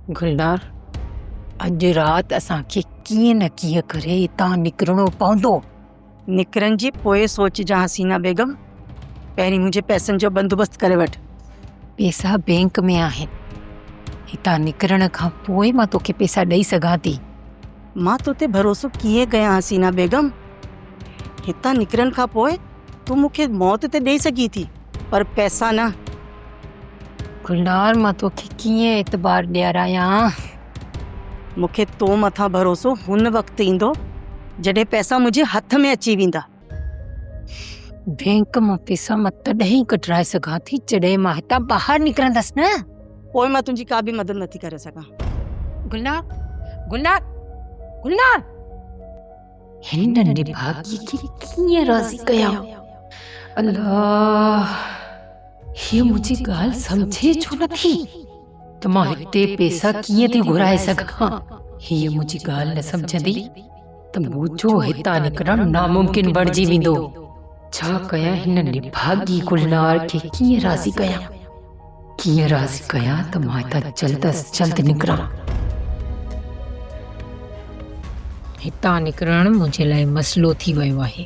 گلنار، اڄ رات اسان کي ڪيئن نه ڪيئن ڪري هتان نڪرڻو پوندو. نڪرڻ جي پوء سوچجان حسينه بيگم، پهرين منهنجي پئسن جو بندوبست ڪري وٺ. پئسا بينڪ ۾ آهن، هتان نڪرڻ کان پوء مان توکي پئسا ڏئي سگهان ٿي. مان تو تي ڀروسو ڪيئن ڪيان حسينه بيگم، هتان نڪرڻ کان پوء تون مون کي موت ته ڏئي سگهين ٿي پر پئسا نه. گلنار مان توکي ڪيئن اعتبار ڏيارايان. مون کي تو مٿان ڀروسو هن وقت ايندو جڏهن پئسا منهنجي هٿ ۾ اچي ويندا. بينڪ مان پئسا مان تڏهن ئي ڪڍرائي سگهان ٿي جڏهن مان هتان ٻاهر نڪرندس نه. پوء مان تنهنجي ڪا به مدد نٿي ڪري سگهان. گلنار! گلنار! گلنار! هن نڀاڳي کي ڪيئن راضي ڪيان؟ الله! هيء منهنجي ڳالهه سمجهي ڇو نٿي ته مان هتي پئسا ڪيئن ٿي گهرائي سگهان؟ هيء منهنجي ڳالهه نه سمجهندي ته منهنجو هتان نڪرڻ ناممڪن بڻجي ويندو. ڇا ڪيان هن نڀاڳي گلنار کي ڪيئن راضي ڪيان؟ ڪيئن راضي ڪيان ته مان هتان جلد از جلد نڪران. هتان نڪرڻ منهنجي لاء مسئلو ٿي ويو آهي.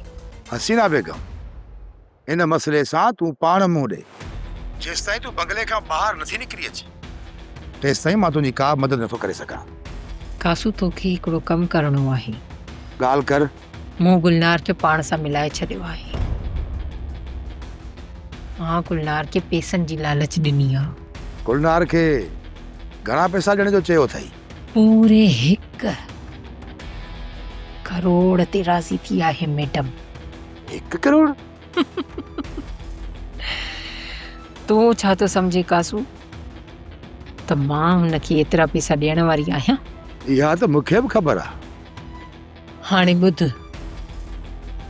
حسينه بيگم، ان مسئلي سان تون پاڻ منهن ڏي. جيستائين تون بنگلي کان ٻاهر نٿي نڪري اچين، تيستائين مان تنهنجي ڪا به مدد نٿو ڪري سگهان. ڪاسو، توکي هڪڙو ڪم ڪرڻو آهي. ڳالهه ڪر. مون گلنار کي پاڻ سان ملائي ڇڏيو آهي. مان گلنار کي پئسن جي لالچ ڏني آ. گلنار کي گهڻا پئسا ڏيڻ جو چيو اٿئي؟ پوري هڪ ڪروڙ تي راضي ٿي آهي ميڊم. هڪ ڪروڙ؟ تون ڇا ٿو سمجهين ڪاسو ته مان هن کي ايترا پئسا ڏيڻ واري آهيان؟ اها ته مون کي به خبر آ. هاڻي ٻڌ،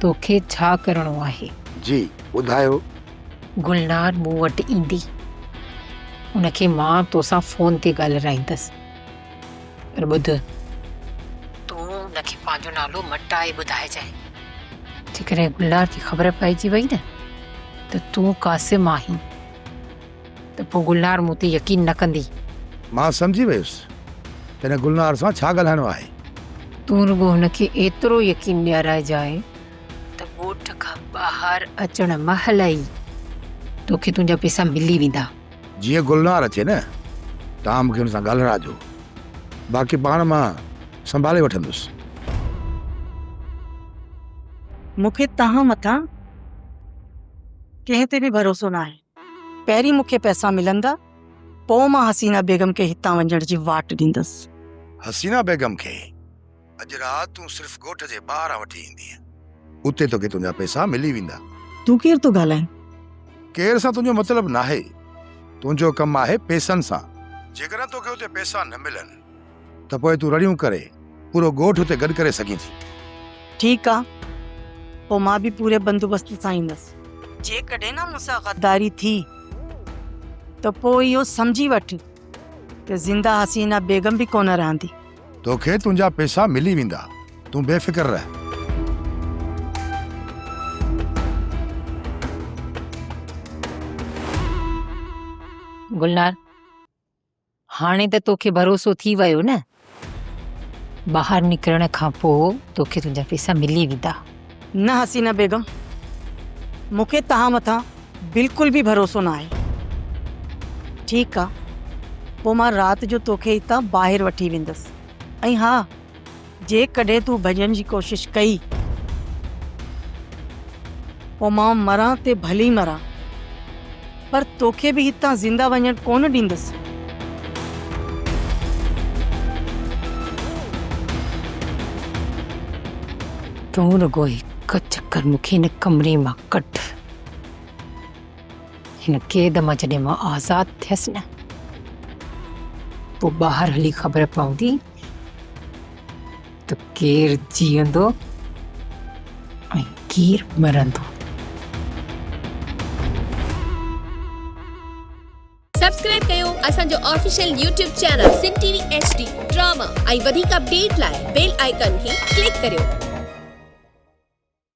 توکي ڇا ڪرڻو آهي؟ جي، ٻڌايو. گلنار مون وٽ ايندي، ان کي مان توسان فون تي ڳالهرائيندس. پر ٻڌ، تون ان کي پنهنجو نالو مٽائي ٻڌائجانء. جيڪڏهن گلنار کي خبر پئجي وئي نه ته تون قاسم آهين ته پوء گلنار مون تي يقين نه ڪندي. مان سمجهي ويس ته هن گلنار سان ڇا ڳالهائڻو آهي. تون رڳو هن کي ايترو يقين ڏيارائجانء ته ڳوٺ کان ٻاهر اچڻ مهل ئي توکي تنهنجا پئسا ملي ويندا. جيئن گلنار اچي نه، توهان مون کي هن سان ڳالهراجو، باقي پاڻ مان سنڀالي وٺندس. مون کي توهان مٿان ڪنهن تي به ڀروسو ناهي. پهرين مون کي پئسا ملندا، پوء مان حسينه بيگم کي هتان وڃڻ جي واٽ ڏيندس. حسينه بيگم کي اڄ رات تون صرف ڳوٺ جي ٻاهران وٺي ايندينء. اتي توکي تنهنجا پئسا ملي ويندا. تون ڪير ٿو ڳالهائين؟ ڪير سان تنهنجو مطلب ناهي. تنهنجو ڪم آهي پئسن سان. جيڪڏهن توکي اتي پئسا نه ملن ته پوء تون رڙيون ڪري پورو ڳوٺ اتي گڏ ڪري سگهين ٿي. ٺيڪ آ، پوء مان به پوري بندوبست سان ايندس. جيڪڏهن نه مون سان غداري ٿي ته پوء اهو سمجهي وٺ ته زنده حسينه بيگم به ڪونه رهندي. توکي تنهنجا پئسا ملي ويندا، تون بي فڪر رهه. گلنار، هاڻي ته توکي ڀروسو ٿي ويو نه؟ ٻاهر نڪرڻ کان پوء توکي تنهنجا پئسا ملي ويندا. نه حسينه بيگم، مون کي توهان مٿان بلڪل به ڀروسو ناهي. ٺيڪ آ، پوء مان رات جو توکي هتان ٻاهر وٺي ويندس ۽ ها، جيڪڏهن تون ڀڄڻ جي ڪوشش ڪئي، پوء مان مران تي ڀلي مران، پر توکي به هتان زنده وڃڻ ڪونه ڏيندس. تون رڳو هڪ چڪر مون کي هن ڪمري مان ڪڍ. هن قيد مان جڏهن مان آزاد ٿيس نه، پوء ٻاهر هلي خبر پوندي ته ڪير جيئندو ۽ ڪير مرندو. سبسڪرائب ڪيو اسان جو official YouTube channel Sindh T V H D drama ۽ وڌيڪ اپڊيٽ لاء بيل آئيڪان کي ڪلڪ ڪريو.